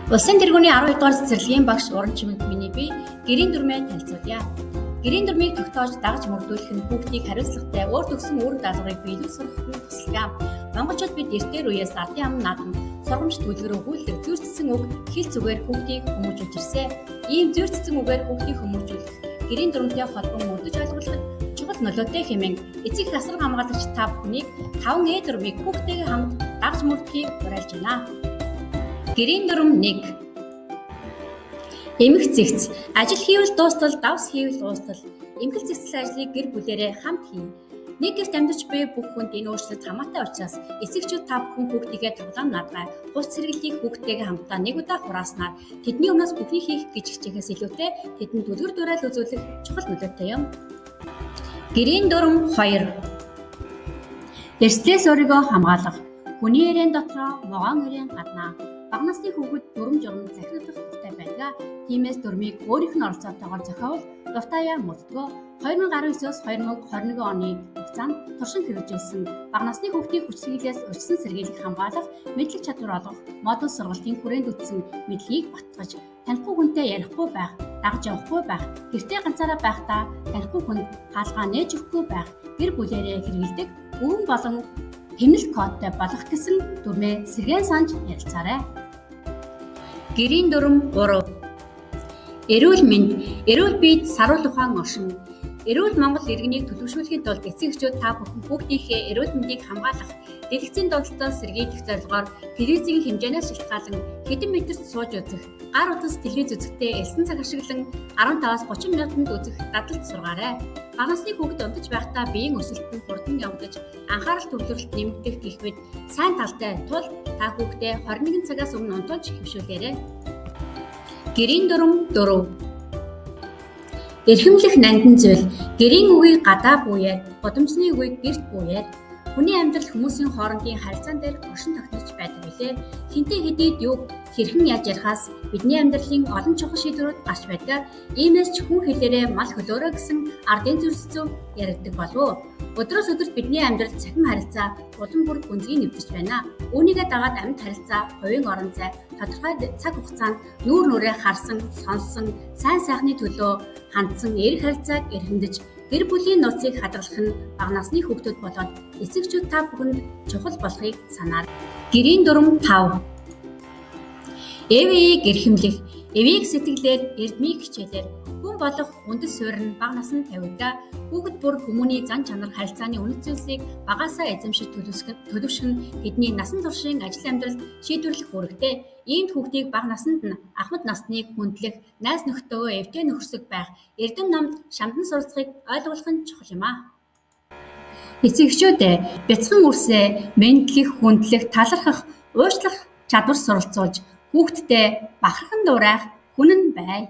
Улсын тэргүүний 12 дугаар цэцэрлэгийн багш Уран Чимэд миний би гэрийн дүрмээ танилцуулъя. Гэрийн дүрмийг тогтоож дагаж мөрдүүлэх нь хүүхдийг хариуцлагатай өөр төгсөн үүрэг даалгаврыг биелүүл сургахад нь тусалдаг. Монголчууд бид эртээр үеэс ардын ам наадам сургамж түлгэр өгүүлэг зүйрцсэн үг хэл зүгээр хүүхдийг хүмүүжүүлж ирсэн. Ийм зүйрцсэн үгээр хүүхдийг хүмүүжүүлэх гэрийн дүрмтэй холбон мөрдөж ойлгуулахад чухал нөлөөтэй хэмээн эцэг их асран хамгаалагч та бүхнийг 5 Э дүрмийг хүүхдтэйгээ хамт дагаж мөрдөхийг уриалж байна. Гэрийн дүрэм 1. Эмх зэгц. Ажил хийвэл дуустал, давс хийвэл уустал. Эмхэл зэгцэл ажлыг гэр бүлээрээ хамт хий. Нэг гэрт амьдарч буй бүх хүнд энэ өөрчлөлт хамаатай учраас эцэгчүүд та бүхэн хүүхдийгээ тоглоом наадгай, хурц сэргэлийг хүүхдтэйгээ хамтдаа нэг удаа хурааснаар тэдний өмнөөс бүхнийг хийх гэж хичээхээс илүүтэй тэдэнд үлгэр дуурайл үзүүлэх чухал нөлөөтэй юм. Гэрийн дүрэм 2. Эрсдлээс өөрийгөө хамгаалах. Хүний эрээн дотроо, могоон эрээн гаднаа. Бага насны хүүхэд дүрэм журам захирагдах дуртай байдаг. Тиймээс дүрмийг өөрийнх нь оролцоотойгоор зохиовол дуртайяа мөрддгөө. 2019-оос 2021 оны хугацаанд туршин хэрэгжүүлсэн бага насны хүүхдийн хүчирхийлэлээс урьдчилан сэргийлэх хамгаалах мэдлэг чадвар олгох модуль сургалтын хүрээнд үтсэн мэдлэгийг батгаж, танихгүй хүнтэй ярихгүй байх, дагаж явахгүй байх, гэртээ ганцаараа байхдаа танихгүй хүнд хаалгаа нээж өгөхгүй байх, гэр бүлээрээ хэрэглэдэг өвөн болон тэмнэл кодтой болох гэсэн дүрмээ сэргээн санаж ярилцаарай. Гэрийн дүрэм 3. Эрүүл мэнд, эрүүл биед саруул ухаан оршин. Эрүүл Монгол иргэнийг төлөвшүүлэхийн тулд эцэг эхчүүд та бүхэн хүүхдийнхээ эрүүл мэндийг хамгаалах, дэлгэцийн дунталтаас сэргийлэх зорилгоор телевизийн хэмжээнээс шалтгаалan хэдэн метрт сууж үзэх, гар утас телевиз үзэхдээ элсэн цаг ашиглан 15-аас 30 минутанд үзэх дадалд сургаарай. Бага насны хүүхэд унтаж байхдаа биеийн өсөлт нь хурдан явагдаж, анхаарал төвлөрөлт нэмэгдэх гэх мэт сайн талтай тул та хүүхдээ 21 цагаас өмнө унтуулж хэвшүүлээрэй. Гэрийн дүрэм 4. Эрхэмлэх нандин зүйл. Гэрийн үгийг гадаа бүүяад, гудамжны үгийг гэрт бүүяад. Хүний амьдрал хүмүүсийн хоорондын харилцаан дээр оршин тогтнож байдаг билээ. Хэнтэй хэдийд юуг хэрхэн яаж ярихаас бидний амьдралын олон чухал шийдвэрүүд гарч байдаг. Иймээс ч хүн хэлээрээ мал хөлөөрөө гэсэн ардын зүрх яригддаг болов уу? Өдрөөс өдөрт бидний амьдралд цахим харилцаа улам бүр гүнзгий нэвтэрч байна. Үүнийгээ дагаад амьд харилцаа, хувийн орон зай, тодорхой цаг хугацаанд нүүр нүрээ харсан, сонссон, сайн сайхны төлөө хандсан эерэг харилцааг эрхэмдэж гэр бүлийн нууцыг хадгалах нь бага насны хүүхдүүд болоод эцэгчүүд та бүхэнд чухал болохыг санаарай. Гэрийн дүрэм 5. Эвийг эрхэмлэх, эвийг сэтгэлээр, эрдмийг хичээлээр хүн болох үндэс суурь нь бага наснд тавигдаа. Хүүхэд бүр хүмүүний зан чанар харилцааны үнэт зүйлсийг багаасаа эзэмшиж төлөвшөх нь тэдний насан туршийн ажил амьдралд шийдвэрлэх үүрэгтэй. Иймд хүүхдийг бага наснд нь ахмад насныг хүндлэх, найз нөхдөдөө эвтэй нөхөрсөг байх, эрдэм номд шамдан суралцахыг ойлгуулах нь чухал юм аа. Эцэг эхчүүд ээ, бяцхан үрсээ мэндлэх, хүндлэх, талархах, уучлах чадвар суралцуулж хүүхддээ бахархан дуурайх хүн нь бай.